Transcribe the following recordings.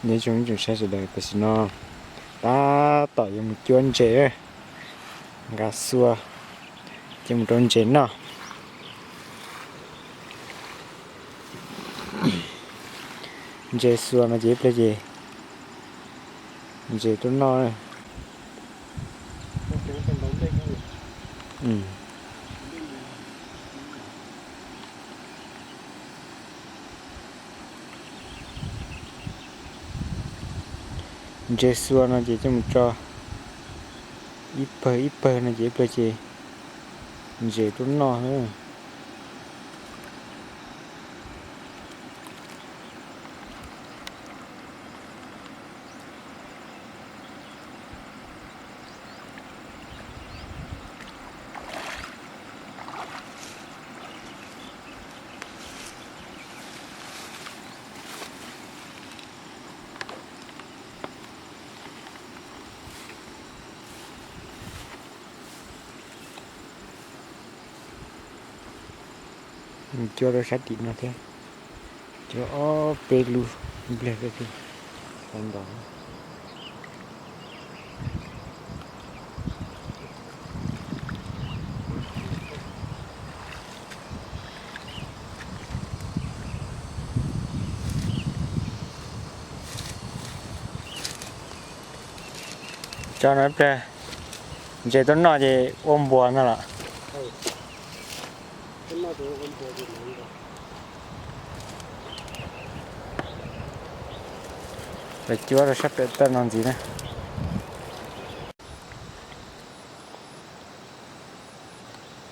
Nyob zoo ib tsoom saib sawv daws, tam sim no tab tom yuav mus cuab ntses, nqa xua ces mus rau ntses noj. Ntses xua no ces ib pliag ces ntses tuaj noj. Ntses xua no ces coj mus tso ib pawg ib pawg no ces ib pliag ces ntses tuaj noj. Cuab rau sab tim no thiab, cuab ob peb lub npliag thiab. Tso no ib pliag, ntses tuaj noj ces ua npuas ntag los. Lawv cuab rau sab pem toj no ntxiv na.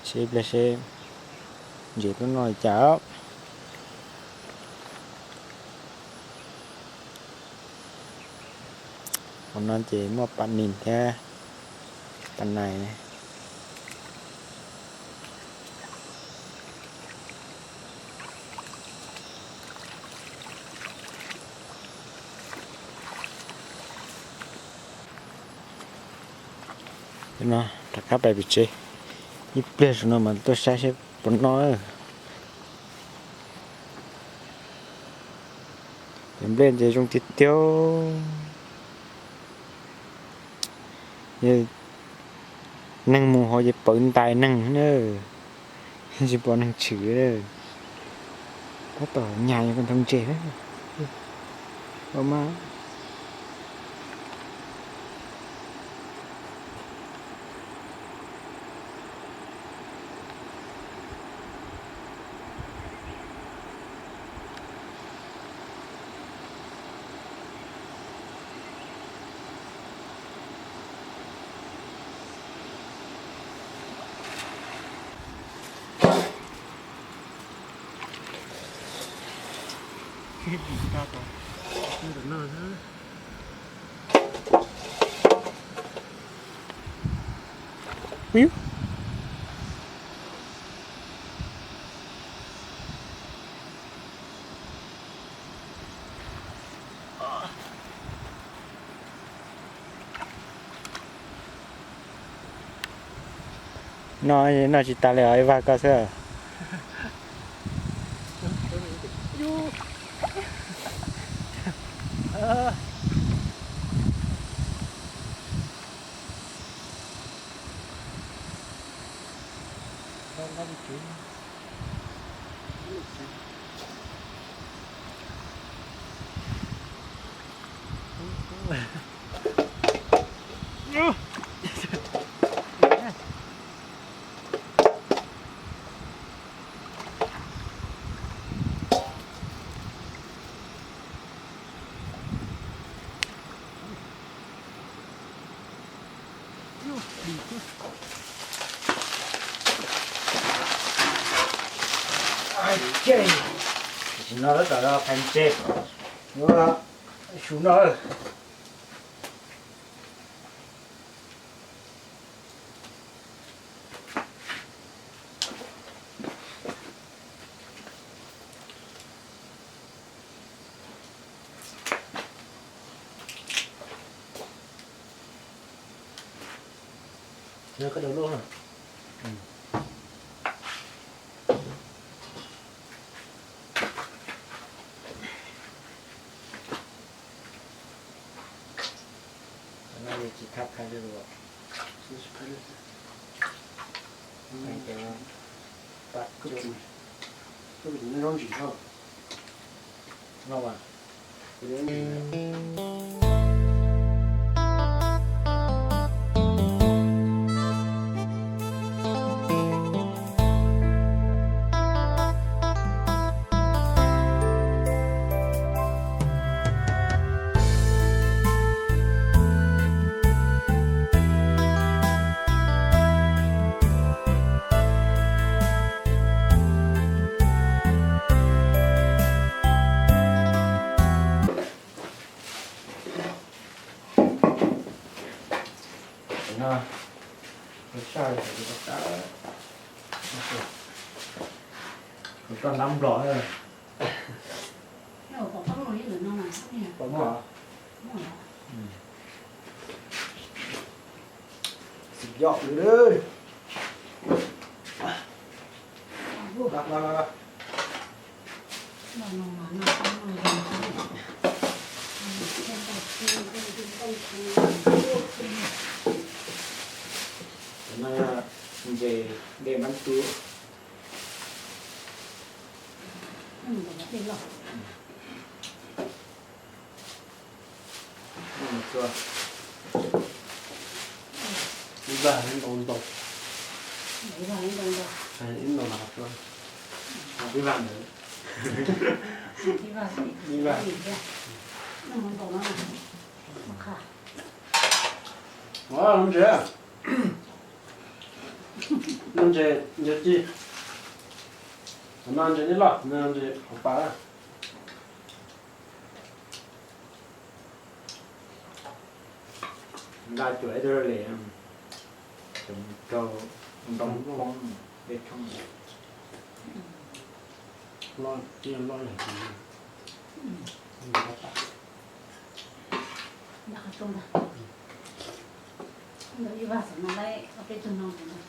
Seb ib pliag seb ntses tuaj noj li cas. Hauv no ces muaj pam nis thiab pam nais. Rov qab pais pem tsev, ib pliag saum no mas tuaj saib seb puas noj. Cov nplej ntses zoo tiag tiag. Neeg mus hauv ces pawv ntais neeg na, tsis pom neeg tshwm. Tab tom nyas yog ntoo ntses mas. Noj, noj tsis tas li os, ib vaj koj xwb. Tam sim no tab tom los phais ntses, yuav su no. Tsis khab khai li. Tsis khab li. Cov pam cov, cov no ntsis dhau. No mas. No, saj, kuv toj nab nplog. Pom muaj. Xim yom li. Cov no ntses dej mab tub. Ib vaj ntau ntau. Ib vaj ntau ntau. Ib vaj ntawd. Ib vaj. Ntses. No ntses, ntses ci. No ntses dej loj, no ntses hauv pas. Nqa cuam ib tug li, cov rau ntoo poob dej tshoob. Loj, loj yog ntawd. Ib vaj xwb no laib ob peb tug no ntag.